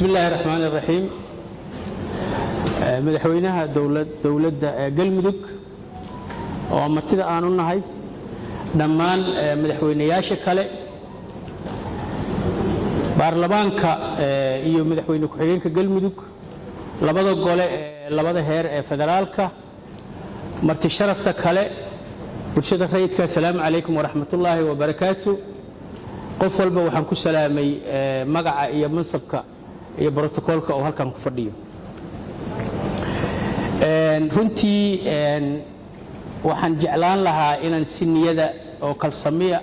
Bismi illaahi raxmaan iraxiim. Madaxweynaha dowladda Galmudug oo martida aanu nahay, dhammaan madaxweynayaasha kale, baarlamaanka iyo madaxweyne ku-xigeenka Galmudug, labada gole ee labada heer ee federaalka, marti sharafta kale, bulshada rayidka, asalaamu calaykum waraxmatullaahi wabarakaatu. Qof walba waxaan ku salaamay magaca iyo mansabka iyo brotokoolka oo halkan ku fadhiyo. Runtii waxaan jeclaan lahaa inaan si niyada oo kalsamiya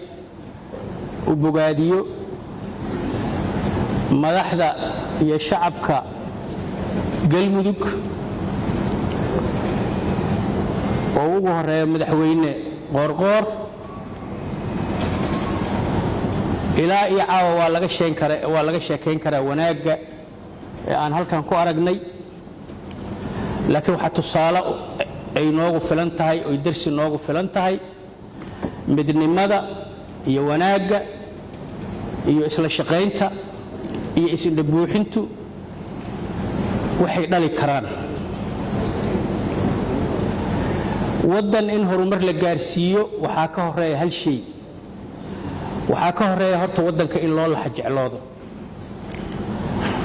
u bogaadiyo madaxda iyo shacabka Galmudug oo ugu horeeya Madaxweyne Qoorqoor. Ilaa iyo caawa waa laga sheekayn karaa wanaagga ee aan halkan ku aragnay, laakiin waxaa tusaale ay noogu filan tahay oy darsi noogu filan tahay midnimada iyo wanaagga iyo isla shaqaynta iyo isindhabuuxintu waxay dhali karaan. Waddan in horumar la gaarsiiyo waxaa ka horeeya hal shay. Waxaa ka horeeya horta waddanka in loo laxa jecloodo.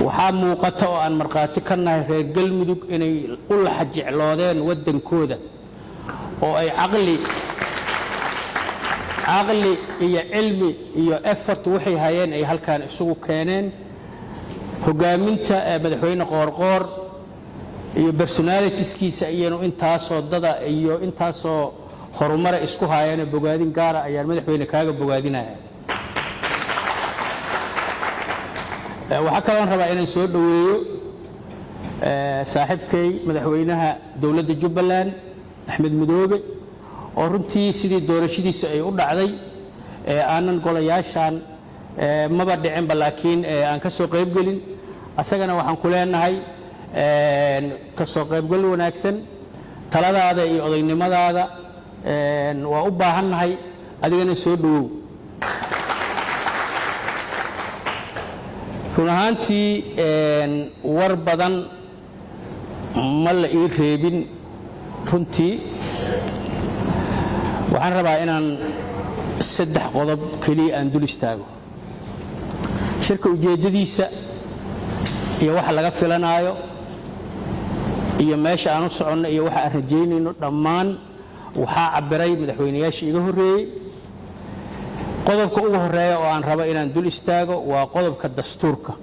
Waxaa muuqata oo aan markhaati ka nahay reer Galmudug inay u laxa jecloodeen waddankooda oo ay caqli iyo cilmi iyo effort waxay hayeen ay halkan isugu keeneen. Hogaaminta Madaxweyne Qoorqoor iyo personalitiskiisa iyanu intaasoo dada iyo intaasoo horumara isku haayeenoo bogaadin gaara ayaan, madaxweyne, kaaga bogaadinaya. Waxaa kaloon rabaa inaan soo dhoweeyo saaxiibkay, madaxweynaha dowladda Jubbaland, Axmed Madoobe, oo runtii sidii doorashadiisu ay u dhacday aanan golayaashan maba dhicinba, laakiin aan ka soo qaybgelin. Asagana waxaan ku leenahay ka soo qaybgal wanaagsan. Taladaada iyo odaynimadaada waa u baahannahay, adigana soo dhowow. Run ahaantii war badan ma la ii reebin. Runtii waxaan rabaa inaan saddex qodob keliya aan dul istaago: shirka ujeeddadiisa iyo waxa laga filanaayo iyo meesha aan u soconno iyo waxa aan rajaynayno. Dhammaan waxaa cabbiray madaxweynayaashii iga horreeyey. Qodobka ugu horreeya oo aan rabo inaan dul istaago waa qodobka dastuurka.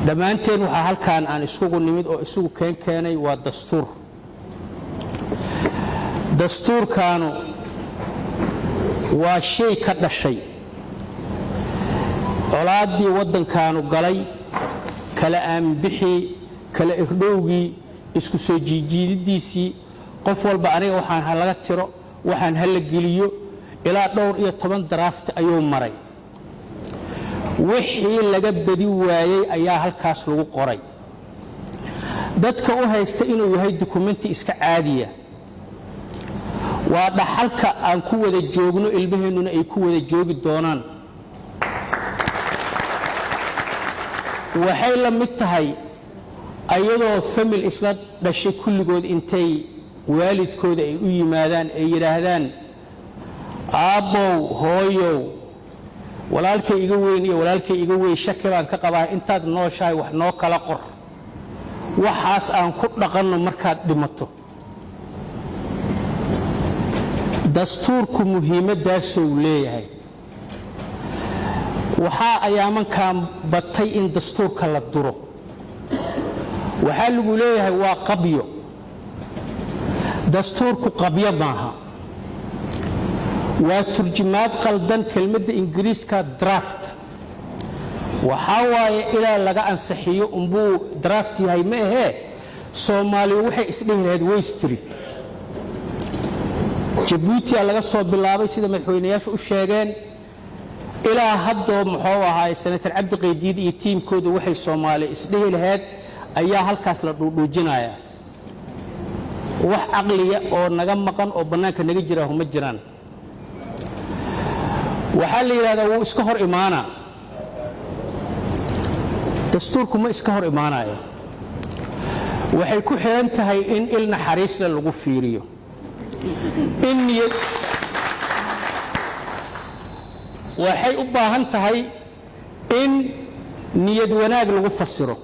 Dhammaanteen waxaa halkan aan isugu nimid oo isugu keenay waa dastuur. Dastuurkaanu waa shay ka dhashay colaaddii waddankaanu galay, kala aaminbixii, kala irdhowgii, isku soo jiijiididiisii. Qof walba aniga waxaan ha laga tiro, waxaan ha la geliyo, ilaa dhowr iyo toban draft ayuu maray. Wixii laga badi waayey ayaa halkaas lagu qoray. Dadka u haysta inuu yahay dukumenti iska caadiya, waa dhaxalka aan ku wada joogno, ilmaheennuna ay ku wada joogi doonaan. Waxay la mid tahay ayadoo family isla dhashay kulligood intay waalidkooda ay u yimaadaan ay yidhaahdaan: "Aabbow, hooyow, walaalkay iga weyn iyo walaalkay iga weyn shaki baan ka qabaa, intaad nooshahay wax noo kala qor, waxaas aan ku dhaqanno markaad dhimato." Dastuurku muhiimaddaasuu leeyahay. Waxaa ayaamankan batay in dastuurka la duro. Waxaa lagu leeyahay waa qabyo. Dastuurku qabyo maaha, waa turjumaad qaldan kelmadda Ingiriiska draft. Waxaa waaye ilaa laga ansixiyo unbuu draft yahay. Ma ahee, Soomaaliyu waxay isdhihi lahayd waystiri. Jabuutiya laga soo bilaabay, sida madaxweynayaashu u sheegeen, ilaa haddoo muxuu ahaay Senator Cabdi Qaydiid iyo tiimkooda waxay Soomaaliya isdhihi lahayd ayaa halkaas la dhuudhuujinaya. Wax caqliya oo naga maqan oo bannaanka naga jira ma jiraan. Waxaa la yidhahdaa wuu iska hor imaana. Dastuurku ma iska hor imaanayo. Waxay ku xiran tahay in il naxariisle lagu fiiriyo, in niyad. Waxay u baahan tahay in niyad wanaag lagu fasiro.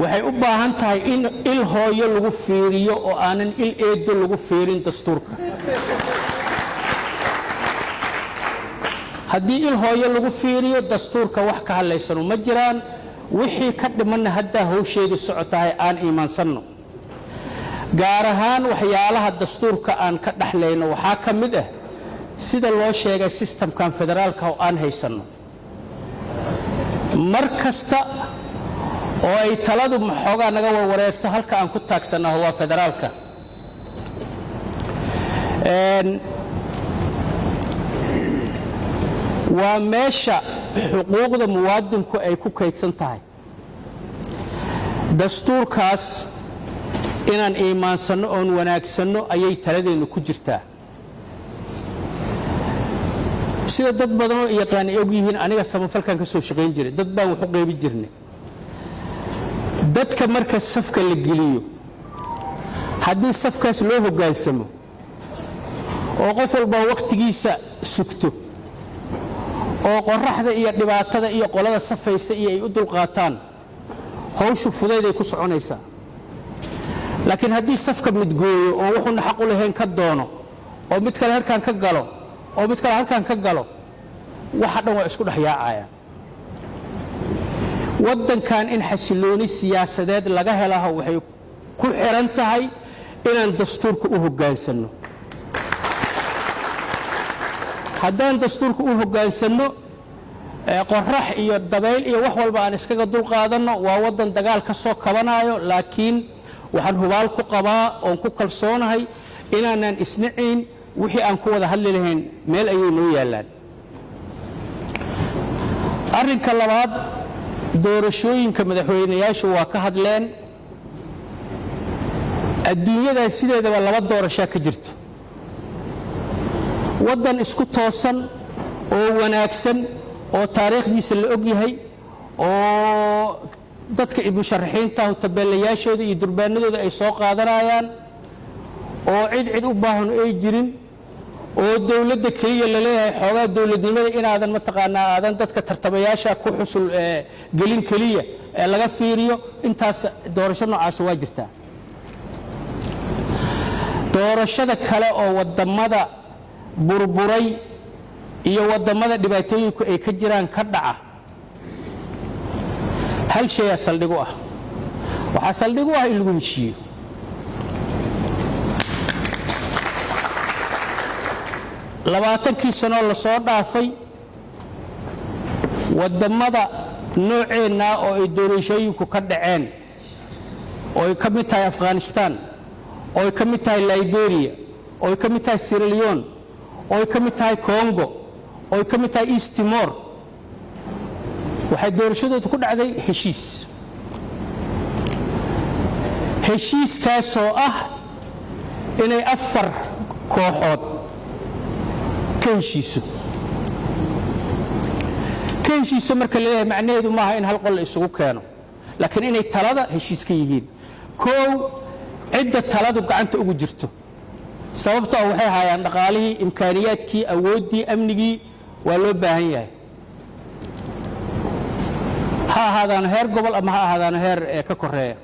Waxay u baahan tahay in il hooyo lagu fiiriyo oo aanan il eedo lagu fiirin dastuurka. Haddii il hooyo lagu fiiriyo dastuurka, wax ka hadlaysano ma jiraan. Wixii ka dhimanna haddaa hawsheedu socotahay, aan iimaansanno. Gaar ahaan waxyaalaha dastuurka aan ka dhexlayno waxaa ka mid ah, sida loo sheegay, sistamkan federaalka oo aan haysanno. Mar kasta oo ay taladu maxoogaa naga warwareerto, halka aan ku taagsannaho waa federaalka. Waa meesha xuquuqda muwaadinku ay ku kaydsan tahay. Dastuurkaas inaan iimaansanno oon wanaagsanno ayay taladeennu ku jirtaa. Sida dad badan oo yaqaan ay og yihiin, aniga samafalkan ka soo shaqayn jiray, dad baan wax u qeybin jirnay. Dadka marka safka la geliyo, haddii safkaas loo hoggaansamo oo qof walba wakhtigiisa sugto oo qoraxda iyo dhibaatada iyo qolada safaysa iyo ay u dulqaataan, hawshu fudayday ku soconaysaa. Laakiin haddii safka midgooyo oo wuxuuna xaq u lahayn ka doono, oo mid kale halkaan ka galo, oo mid kale halkaan ka galo, waxa dhan waa isku dhex yaacayaan. Waddankan in xasillooni siyaasadeed laga helaho waxay ku xiran tahay inaan dastuurka u hoggaansanno. Haddaan dastuurka u hoggaansanno, qorax iyo dabayl iyo wax walba aan iskaga dulqaadanno. Waa waddan dagaal ka soo kabanayo, laakiin waxaan hubaal ku qabaa oon ku kalsoonahay inaanan isnacayn. Wixii aan ku wada hadli lahayn meel ayay noo yaallaan. Arrinka labaad, doorashooyinka madaxweynayaashu waa ka hadleen. Adduunyadaa sideedaba laba doorashaa ka jirto: waddan isku toosan oo wanaagsan oo taariikhdiisa la og yahay oo dadka musharaxiinta tabeelayaashooda iyo durbaanadooda ay soo qaadanayaan oo cid cid u baahan ay jirin, oo dowladda keliya laleeyahay xoogaa dowladnimada inaadan mataqaanaa aadan dadka tartamayaasha ku xusul gelin keliya ee laga fiiriyo. Intaas doorasho noocaas waa jirtaa. Doorashada kale oo waddamada burburay iyo waddamada dhibaatooyinku ay ka jiraan ka dhaca, hal shayaa saldhig u ah. Waxaa saldhig u ah in lagu heshiiyo. 20kii sanoo lasoo dhaafay, waddamada nooceennaa oo ay doorashooyinku ka dhaceen, oo ay ka mid tahay Afghanistan, oo ay ka mid tahay Liberia, oo ay ka mid tahay Sierra Leone, oo ay ka mid tahay Congo, oo ay ka mid tahay East Timor, waxay doorashadoodu ku dhacday heshiis. Heshiiskaasoo ah inay afar kooxood ka heshiiso. Ka heshiiso marka laleeyahay, macnaheedu maaha in hal qol la isugu keeno, laakiin inay talada heshiis ka yihiin. Koow, cidda taladu gacanta ugu jirto, sababtoo ah waxay haayaan dhaqaalihii, imkaaniyaadkii, awooddii, amnigii waa loo baahan yahay, ha ahaadaano heer gobol ama ha ahaadaano heer ka koreeya.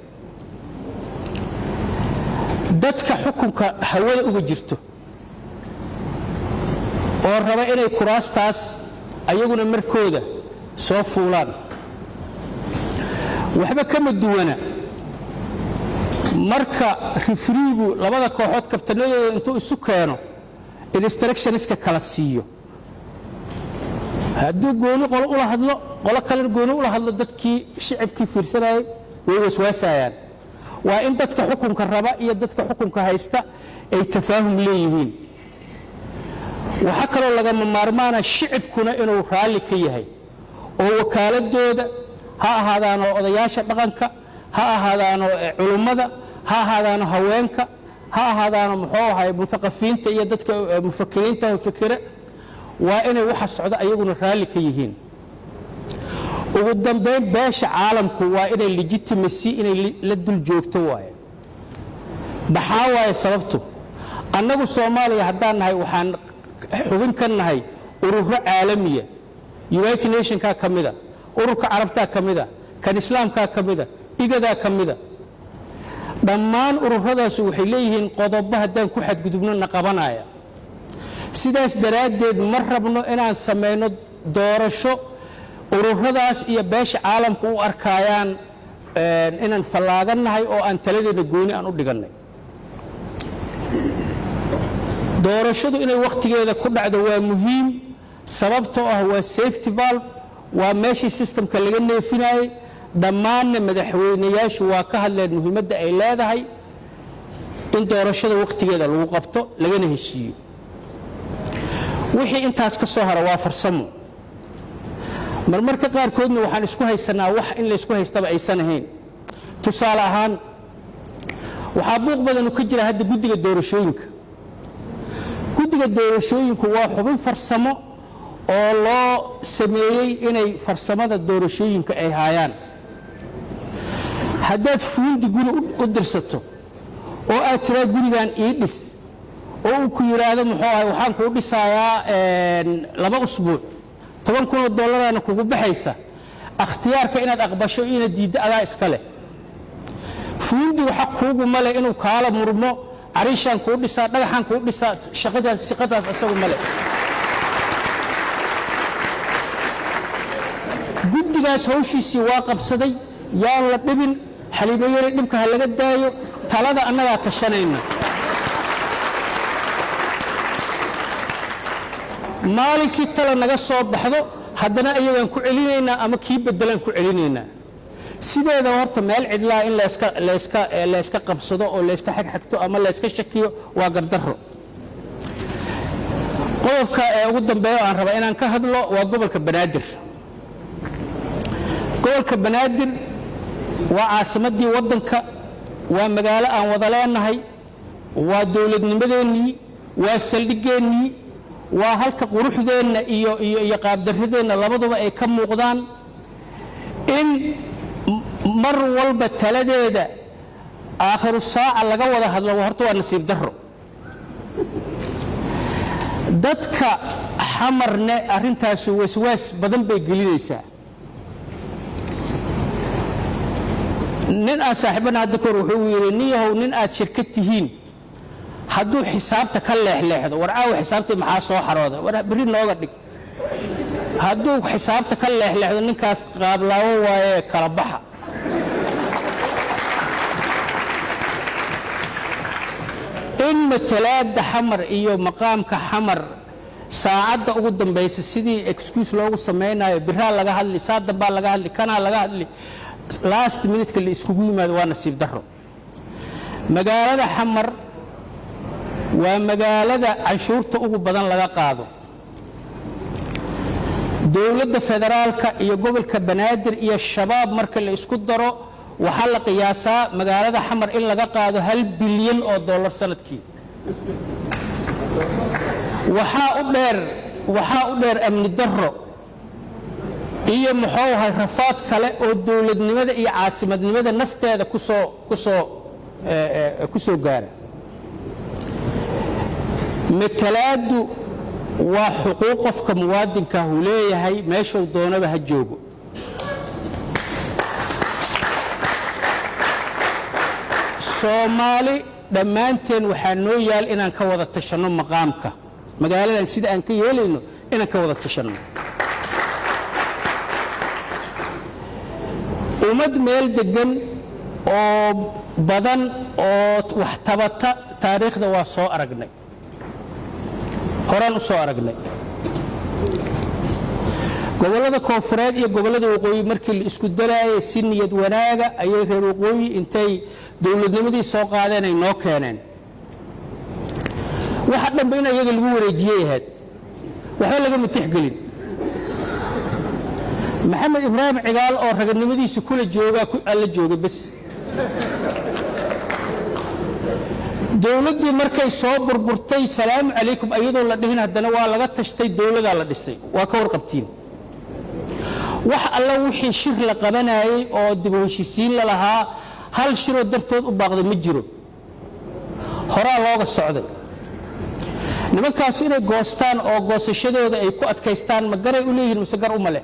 Dadka xukunka hawada uga jirto oo raba inay kuraastaas ayaguna markooda soo fuulaan, waxba kama duwana marka referee-gu labada kooxood kabtanadooda intuu isu keeno instructions-ka kala siiyo. Hadduu gooni qolo ula hadlo, qolo kalena gooni ula hadlo, dadkii shicibkii fiirsanayay way waswaasayaan. Waa in dadka xukunka raba iyo dadka xukunka haysta ay tafaahum leeyihiin. Waxaa kaloo lagama maarmaana shicibkuna inuu raalli ka yahay, oo wakaaladooda ha ahaadaano odayaasha dhaqanka, ha ahaadaano culummada, ha ahaadaano haweenka, ha ahaadaano muxuu ahay muthaqafiinta iyo dadka mufakiriinta fikire, waa inay waxa socda ayaguna raalli ka yihiin. Ugu dambayn, beesha caalamku waa inay legitimacy inay la dul joogto waaye. Maxaa waaye sababtu? Annagu Soomaaliya haddaan nahay, waxaan xubin ka nahay ururo caalamiya. United Nationkaa ka mida, Ururka Carabtaa ka mida, kan Islaamkaa ka mida, IGADaa ka mida. Dhammaan ururadaasi waxay leeyihiin qodobo haddaan ku xadgudubno na qabanaya. Sidaas daraaddeed ma rabno inaan samayno doorasho ururadaas iyo beesha caalamka u arkaayaan inaan fallaagannahay oo aan taladeena gooni aan u dhigannay. Doorashadu inay wakhtigeeda ku dhacdo waa muhiim, sababtoo ah waa safety valve, waa meeshii systemka laga neefinayey. Dhammaanna madaxweynayaashu waa ka hadleen muhiimadda ay leedahay in doorashada wakhtigeeda lagu qabto, lagana heshiiyo. Wixii intaas ka soo hara waa farsamo. Marmarka qaarkoodna waxaan isku haysanaa wax in laysku haystaba aysan ahayn. Tusaale ahaan, waxaa buuq badanu ka jira hadda guddiga doorashooyinka. Guddiga doorashooyinku waa xubin farsamo oo loo sameeyey inay farsamada doorashooyinka ay haayaan. Haddaad fuundi guri u dirsato oo aad tiraa "Gurigan ii dhis," oo uu ku yidhaahdo, muxuu ahay, "Waxaan kuu dhisayaa 2 usbuuc, 10,000 oo dollaraana kugu baxaysa," akhtiyaarka inaad aqbasho inaad diiddo adaa iska leh. Fuundigu xaq kuugu ma leh inuu kaala murmo "Cariishaan kuu dhisaa, dhagaxaan kuu dhisaa." Shaqadaas isagu ma leh. Guddigaas hawshiisii waa qabsaday, yaan la dhibin. Xaliimo Yari dhibka ha laga daayo. Talada annagaa tashanayna. Maalinkii tala naga soo baxdo, haddana ayagaan ku celinaynaa ama kii beddelaan ku celinaynaa. Sideeda horta meel cidlaa in layska qabsado oo layska xagxagto ama layska shakiyo waa gardarro. Qodobka ee ugu dambeeya aan rabaa inaan ka hadlo waa gobolka Banaadir. Gobolka Banaadir waa caasimaddii waddanka, waa magaalo aan wada leenahay, waa dowladnimadeennii, waa saldhigeennii, waa halka quruxdeenna iyo qaabdarradeenna labaduba ay ka muuqdaan. In mar walba taladeeda aakhiru saaca laga wada hadlo horta waa nasiib darro. Dadka Xamarne arrintaasi waswaas badan bay gelinaysaa. Nin aan saaxiibana hadda kahor wuxuu yidhi, "Nin yahow, nin aad shirkad tihiin hadduu xisaabta ka leexleexdo, 'War caawa xisaabtii maxaa soo xarooday? War berri nooga dhig.' Hadduu xisaabta ka leexleexdo, ninkaas qaablaawo waaye, kala baxa." In matalaadda Xamar iyo maqaamka Xamar saacadda ugu dambaysa sidii excuse loogu samaynayo, biraa laga hadli, saa dambaa laga hadli, kanaa laga hadli, last minutka la iskugu yimaado, waa nasiib darro. Magaalada Xamar waa magaalada canshuurta ugu badan laga qaado. Dowladda federaalka iyo gobolka Banaadir iyo Shabaab marka la isku daro, waxaa la qiyaasaa magaalada Xamar in laga qaado $1 bilyan sanadkii. Waxaa u dheer amni darro iyo, muxuu ahay, rafaad kale oo dowladnimada iyo caasimadnimada nafteeda kusoo gaara. Matalaaddu waa xuquuq qofka muwaadinka uu leeyahay, meeshuu doonaba ha joogo. Soomaali dhammaanteen waxaa noo yaal inaan ka wada tashanno maqaamka magaaladan, sida aan ka yeelayno inaan ka wada tashanno. Ummad meel deggan oo badan oo wax tabata taariikhda waa soo aragnay, horaan u soo aragnay. Gobollada koonfureed iyo gobollada waqooyi markii la isku dalaayay, si niyad wanaaga ayay reer waqooyi intay dowladnimadii soo qaadeen ay noo keeneen. Waxa dhanba in ayaga lagu wareejiyey ahayd, waxba lagama tixgelin. Maxamed Ibraahim Cigaal oo raganimadiisa kula joogaa alla jooga bes. Dowladdii markay soo burburtay, salaamu calaykum, iyadoo la dhihin haddana waa laga tashtay, dowladaa la dhisay, waa ka warqabtiin. Wax alla wixii shir la qabanayey oo dib u heshiisiin la lahaa, hal shiroo dartood u baaqday ma jiro. Horaa looga socday. Nimankaas inay goostaan oo goosashadooda ay ku adkaystaan, ma garay u leeyihiin mise gar uma leh?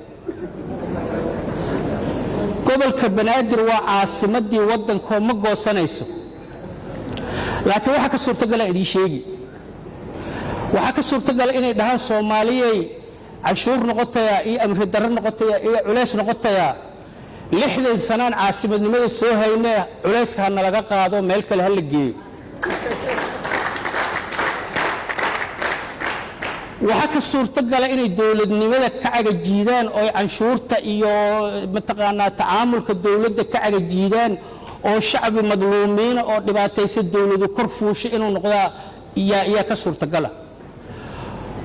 Gobolka Banaadir waa caasimaddii waddankoo ma goosanayso, laakiin waxaa ka suurtagala idiin sheegi. Waxaa ka suurtagala inay dhahaan: "Soomaaliyey, canshuur noqotaya iyo amri darro noqotaya iyo culays noqotaya, 60 sanaan caasimadnimada soo haynee, culayska ha nalaga qaado, meel kale ha la geeyo." Waxaa ka suurtogala inay dowladnimada ka cagajiidaan oo canshuurta iyo mataqaanaa tacaamulka dowladda ka cagajiidaan, oo shacbi madluumiina oo dhibaataysa dowladu kor fuusha inuu noqdaa yaa ka suurtagala.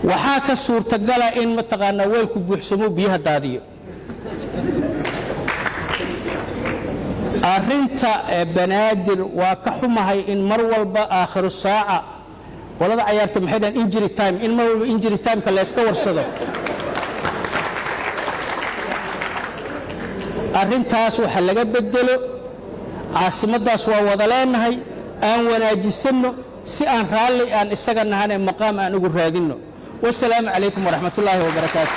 Waxaa ka suurtagala in mataqaanaa weelku buuxsamo, biyaha daadiyo. Arrinta Banaadir waa ka xumahay in mar walba aakhiru saaca qolada cayaarta, maxay dhahan, injury time, in mar walba injury timeka layska warsado. Arrintaas waxa laga bedelo. Caasimaddaas waa wada leenahay, aan wanaajisanno si aan raalli aan isaga nahane maqaam aan ugu raadinno. Wasalaamu calaykum waraxmatullaahi wabarakaatu.